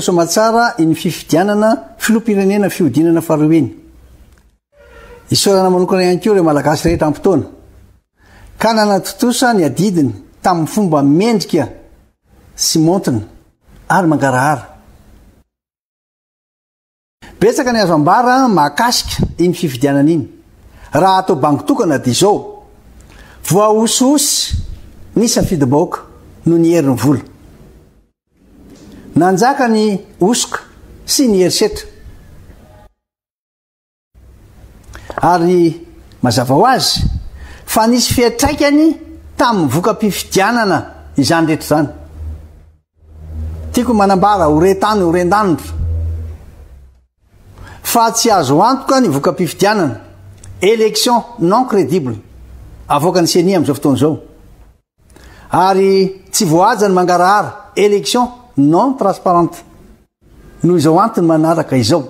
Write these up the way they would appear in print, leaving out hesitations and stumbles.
Soamatsara iny fifidianana filoham-pirenena fihodinana faharoa iny. Isaorana manokana ihany koa ireo Malagasy rehetra ampy-taona ka nanatontosa ny adidiny tamin'ny fomba mendrika sy maontina ary mangarahara. Betsaka ny azo ambara mahakasika iny fifidianana iny. Raha atao bango tokana dia izao, voahosihosy ny safidim-bahoaka noho ny herin'ny vola. Nanjaka ny hosoka sy ny herisetra. Ary mazava ho azy fa nisy fiantraikany tamin'ny voka-pifidianana izany rehetra izany. Tiako manambara ho re tany ho ren-danitra fa tsy azo antoka ny voka-pifidianana, élection non crédible, avoakan'ny Ceni amin'izao fotoana izao. Ary tsy voahaja ny mangarahara, élection non transparente, noho izao antony manaraka izao.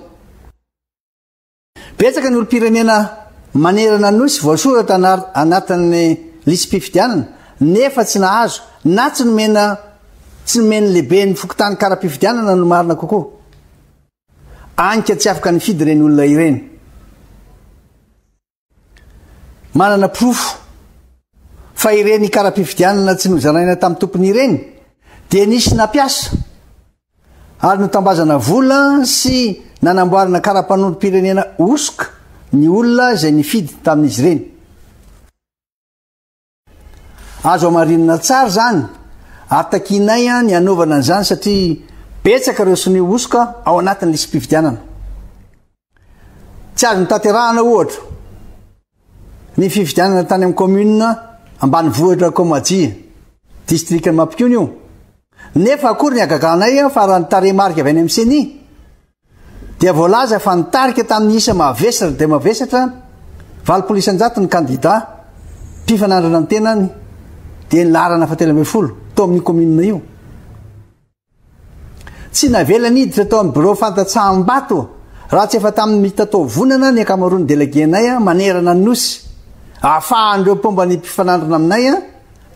Betsaka ny olom-pirenena manerana ny Nosy voasoratra anatin'ny lisi-pifidianana nefa tsy nahazo na tsy nomena tsy nomen'ny lehiben'ny fokontany kara-pifidianana no marina kokoa. Anka tsy afaka nifidy ireny olona ireny. Manana porofo fa ireny kara-pifidianana tsy nozaraina tamin'ny tompony ireny dia nisy nampiasa ary notambazana vola sy nanamboarana kara-panondrom-pirenena hosoka ny olona izay nifidy tamin'izy ireny. Azo hamarinina tsara izany ary takianay ny hanaovana an'izany satria betsaka ireo sonia hosoka ao anatin'ny lisi-pifidianana. Tsy azo notanterahana ohatra ny fifidianana tany amin'ny commune ambanivohitra Komajia, distrikan'i Mampikony io. Nefa akory ny hagaganay fa raha ny tarehimarika avy any amin'ny Ceni dia voalaza fa nitarika tamin'ny isa mavesatra dia mavesatra 80% ny kandida mpifanandrana ny tenany dia ny laharana faha-13 tao amin'io commune io. Tsy navela niditra tao amin'ny birao fandatsaham-bato raha tsy efa tamin'ny mitataovonana ny ankamaroan'ny delege-nay manerana ny Nosy, ahafahan'ireo mpomba ny mpifanandrina aminay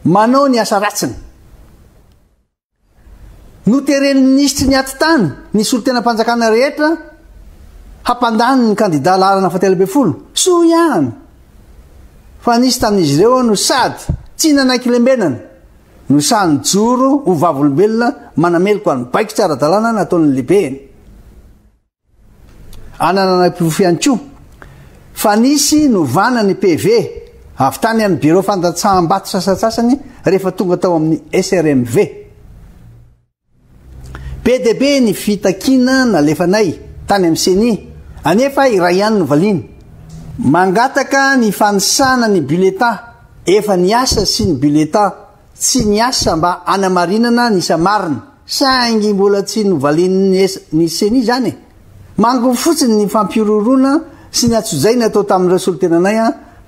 manao ny asa ratsiny. Noteren'ny minisitry ny Atitany ny solontenam-panjakana rehetra hampandany ny kandidà laharana fahatelo ambin'ny folo. Soa ihany fa nisy tamin'izy ireo no sady tsy nanaiky lembenana no sahy nijoro ho vavolombelona manameloka ny baiko tsy ara-dalàna nataon'ny lehibeny. Ananana porofo ihany koa fa nisy novana ny PV avy tany amin'ny birao fandatsaham-bato sasantsasany rehefa tonga tao amin'ny SRMV. Be dia be ny fitakiana nalefanay tany amin'ny Ceni, anefa iray ihany no valiana. Mangataka ny fanisana ny bulletin efa niasa sy ny bulletin tsy niasa mba hanamarinana ny isa marina, saingy mbola tsy novalian'ny ny Ceni izany e! Manginy fotsiny ny fampihorohoroana sy ny antsojay natao tamin'ireo solontenanay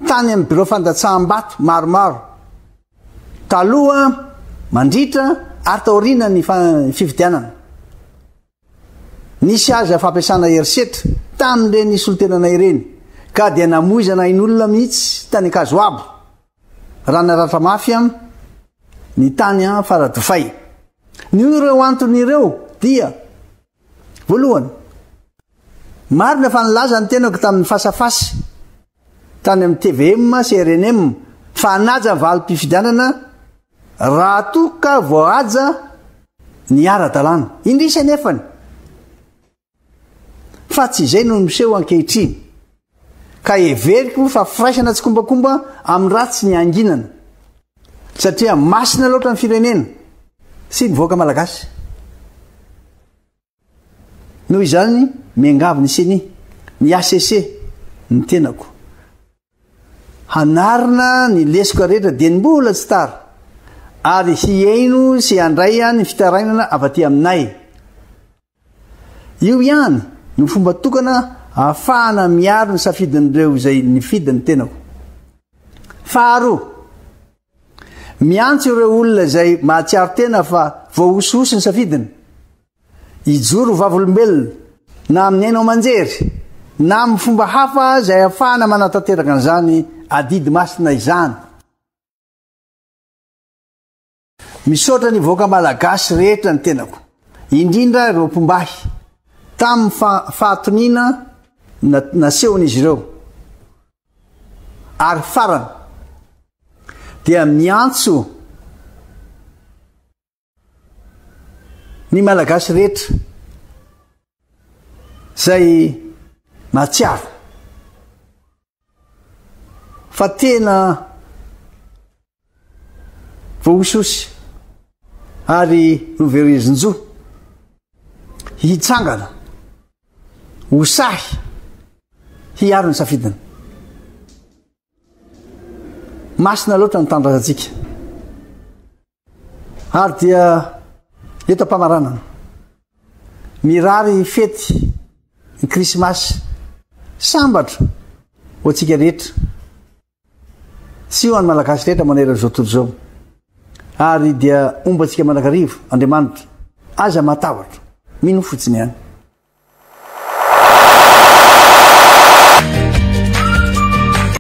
tany amin'ny birao fandatsaham-bato maromaro. Taloha, mandritra ary taoriana ny fifidianana. Nisy aza fampiasana herisetra tamin'ireny solontenana ireny ka dia namoizana ain'olona mihitsy tany Ankazoabo raha naratra mafy ny tany Faradofay. Noho ireo antony ireo dia, voalohany, marina fa nilaza ny tenako tamin'ny fasafasy tany amin'ny tvm sy rnm fa hanaja ny valim-pifidianana raha toa ka voahaja ny ara-dalàna. Indrisy anefany fa tsy izay no miseho ankehitriny ka heveriko fa firaisana tsikombakomba amin'ny ratsy ny hanginana satria masina loatra ny firenena sy ny vahoaka malagasy. Noho izany, miangavy ny Ceni, ny hcc, ny tenako, hanarina ny lesoka rehetra dieny mbola tsy tara, ary hihaino sy handray ny fitarainana avy aty aminay. Io ihany no fomba tokana ahafahana miaro ny safidin'ireo izay nifidy ny tenako. Faharoa, miantso ireo olona izay mahatsiaro tena fa voahosihosy ny safidiny, Hijoro ho vavolombelona, na amin'ny haino aman-jery, na amin'ny fomba hafa izay ahafahana manatanteraka an'izany adidy masina izany. Misaotra ny vahoaka malagasy rehetra ny tenako. indrindra ireo mpomba ahy, tamin'ny fahatoniana nasehon'izy ireo. Ary farany, dia miantso ny Malagasy rehetra izay mahatsiaro fa tena voahosihosy ary noverezin-jo hitsangana ho sahy hiaro ny safidiny. Masina loatra ny tanindrazantsika. Ary dia eto am-pamaranana, mirary fety ny Krismasy sambatra ho antsika rehetra sy ho an'ny Malagasy rehetra manerana izao tontolo izao. Ary dia homba antsika mandrakariva Andriamanitra. Aza matahotra, mino fotsiny ihany.